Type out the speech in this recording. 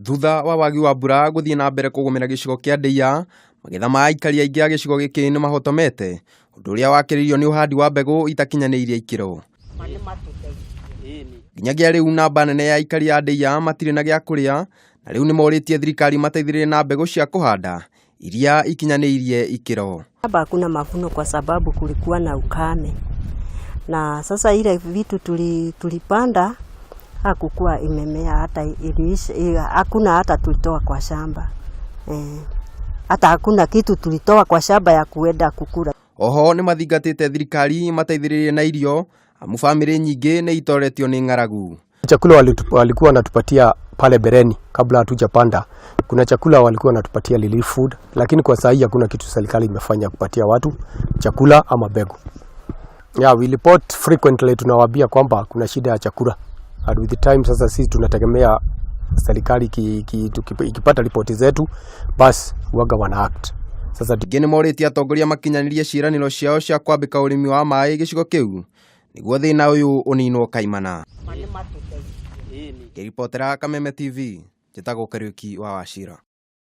Thutha wa wagi wa mbura gũthiĩ na mbere kũgũmĩra gĩcigo kĩa Ndeiya, magetha ma aikari aingĩ a gĩcigo gĩkĩ nĩ mahotomete, ũndũ ũrĩa wakĩrĩirio nĩ ũhandi wa mbegũ itakinyanĩirie ikĩro. Nginyagia rĩu namba nene ya aikari a Ndeiya matirĩ na gĩa kũrĩa, na rĩu nĩ morĩtie thirikari mateithĩrĩrie na mbegũ cia kũhanda iria ikinyanĩirie ikĩro. Hapa hakuna mavuno kwa sababu kulikuwa na ukame, na sasa ile vitu tulipanda hakukuwa imemea hata iliisha, hakuna hata tulitoa kwa shamba eh, hata hakuna kitu tulitoa kwa shamba ya kuenda kukula. Oho nĩ mathingatĩte thirikari mateithĩrĩrie na irio amu bamĩrĩ nyingĩ nĩ itoretio nĩ ng'aragu. Chakula walikuwa wanatupatia pale bereni kabla hatujapanda, kuna chakula walikuwa wanatupatia relief food, lakini kwa saa hii hakuna kitu serikali imefanya kupatia watu chakula ama mbegu. Yeah, we report frequently, tunawaambia kwamba kuna shida ya chakula and with the time sasa sisi tunategemea serikali ikipata ripoti zetu basi waga wana act. Sasa Ningĩ nĩ morĩtie atongoria makinyanĩrie ciĩranĩro ciao cia kwambĩka ũrĩmi wa maĩ gĩcigo kĩu nĩguo thĩna ũyũ ũninwo kaimana. Ngĩribotera Kameme TV, njĩtagwo Kariũki wa Wachira.